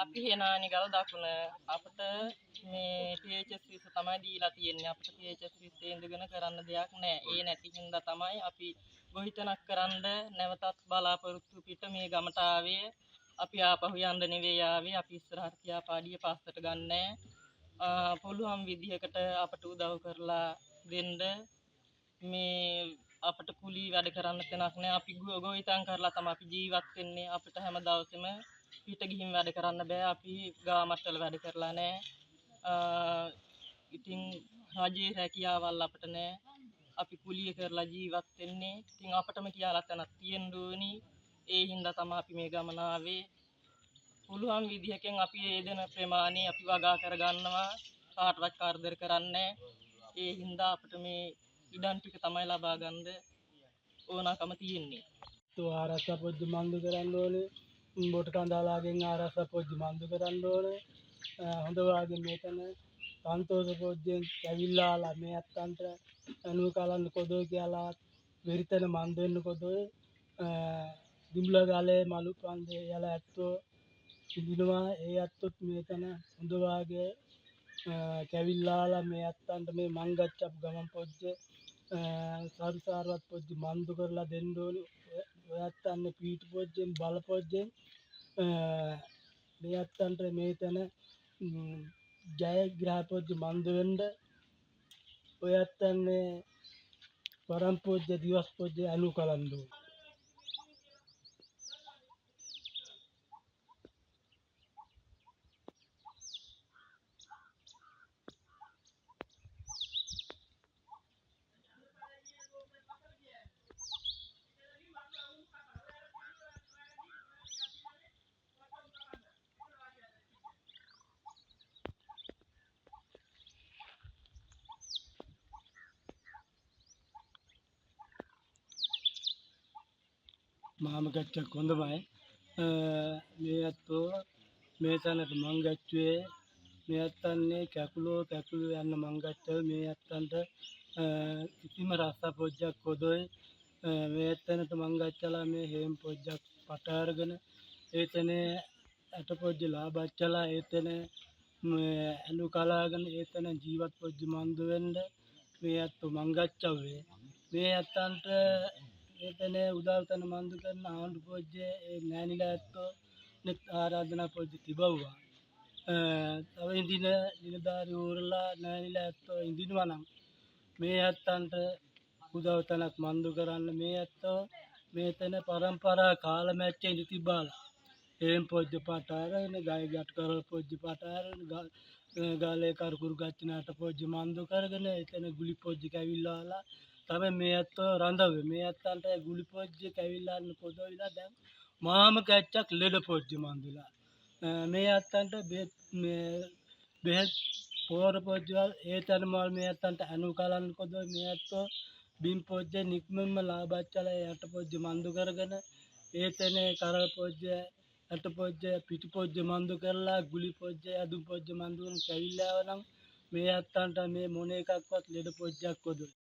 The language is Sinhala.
අපි හේනානිගල දකුණ අපට මේ THS 20 තමයි දීලා තියෙන්නේ. අපිට THS 20 ඉඳගෙන කරන්න දෙයක් නෑ. ඒ නැති හින්දා තමයි අපි ගොවිතැනක් කරන්න නැවතත් බලාපොරොත්තු පිට මේ ගමට ආවේ. අපි ආපහු යන්න නෙවෙයි ආවේ. අපි ඉස්සරහට තියාපාඩිය පස්සට ගන්නෑ. පුළුවන් විදිහකට අපට උදව් කරලා දෙන්න. මේ අපට කුලී වැඩ කරන්න තැනක් නෑ. අපි ගොවිතැන් කරලා තමයි අපි ජීවත් වෙන්නේ. අපිට හැම දවසෙම පිට ගිහින් වැඩ කරන්න බෑ. අපි ගාමත් වල වැඩ කරලා නෑ. ඉතින් රජයේ රැකියාවල් අපට නෑ. අපි කුලිය කරලා ජීවත් වෙන්නේ. ඉතින් අපටම කියලා තැනක් තියෙන්න ඕනි. ඒ හින්දා තමයි අපි මේ ගමන ආවේ. පුළුවන් විදිහකින් අපි ඒ දෙන ප්‍රමාණය අපි වගා කරගන්නවා. කාටවත් කරදර කරන්නේ. ඒ හින්දා අපිට මේ ඉඩම් ටික තමයි ලබා ගන්න ඕනකම තියෙන්නේ. તો ආරක්ෂා පොජ්ජ මන්දු කරන්න ඕනේ. බොට කඳාලාගෙන් ආරක්ෂා පොජ්ජ මන්දු කරන්න ඕනේ. හොඳ වාගේ මේතන සන්තෝෂ පොජ්ජෙන් ඇවිල්ලාලා මේ අත්තන්ට අනුව කලන්න කොදෝ කියලා වෙරිතන මන්ද වෙන්න කොදෝ දිඹුලා ගාලේ මලු පන්දේ යල ඇත්තෝ ඉඳිනවා. ඒ ඇත්තොත් මේතන හොඳ වාගේ කැවිල්ලාලා මේ ඇත්තන්ට මේ මංගච්චප් ගමන් පොජ්ජ සරුසාරවත් පොජ්ජ මන්දු කරලා දෙන්න ඕනේ. ඔය ඇත්තන්නේ පීටු පොජ්ජෙන් බල පොජ්ජෙන් මේ ඇත්තන්ට මේ තැන ජයග්‍රහ පොජ්ජ මන්දු වෙන්න ඔය ඇත්තන්නේ පරම් පොජ්ජ දිවස් පොජ්ජ අනු කලන්න ඕනේ. මාම ගැච්චක් හොඳමයි. මේ ඇත්තෝ මේ තැනට මං ගැච්චුවේ මේ ඇත්තන්නේ කැකුලෝ කැකුලෝ යන්න මං ගැච්චව. මේ ඇත්තන්ට කිසිම රස්සා පොජ්ජක් කොදොයි මේ ඇත්තනට මං ගැච්චලා මේ හේම් පොජ්ජක් පට අරගෙන ඒ තැනේ ඇට පොජ්ජ ලාබච්චලා ඒ තැනේ මේ ඇලු කලාගෙන ඒ තැන ජීවත් පොජ්ජ මන්දු වෙන්න මේ ඇත්තෝ මං ගැච්චවේ. මේ ඇත්තන්ට ඒතනේ උදව් තන මන්දු කරන ආණ්ඩු පොජ්ජේ ඒ නෑනිලා ඇත්තෝ නෙත් ආරාධනා පොජ්ජ තිබව්වා. තව ඉඳින නිලධාරි ඌරලා නෑනිලා ඇත්තෝ ඉඳිනවා නම් මේ ඇත්තන්ට උදව් තනක් මන්දු කරන්න මේ ඇත්තෝ මේ තැන පරම්පරා කාලමැච්චේ ඉඳි තිබාලා. හේම් පොජ්ජ පට අරගෙන ගය ගැට කරල් පොජ්ජ පට අරගෙන ගාලේ කරුකුරු ගච්ඡනාට පොජ්ජ මන්දු කරගෙන එතන ගුලි පොජ්ජ කැවිල්ලාලා තමයි මේ ඇත්තෝ රඳවේ. මේ ඇත්තන්ට ගුලි පොජ්ජ කැවිල්ලා පොදොවිලා දැන් මාම කැච්චක් ලෙඩ පොජ්ජ මන්දුලා. මේ ඇත්තන්ට බෙහෙත් මේ බෙහෙත් පෝර පොජ්ජවල් ඒ තැනමවල් මේ ඇත්තන්ට ඇනු කලන්න කොදොයි මේ ඇත්තෝ බිම් පොජ්ජ නික්මෙන්ම ලාබච්චලා යට පොජ්ජ මන්දු කරගෙන ඒ තැනේ කරල් පොජ්ජ ඇට පොජ්ජ පිටු පොජ්ජ මන්දු කරලා ගුලි පොජ්ජ ඇදුම් පොජ්ජ මන්දු කරන කැවිල්ලාව නම් මේ ඇත්තන්ට මේ මොන එකක්වත් ලෙඩ පොජ්ජක් කොදොයි.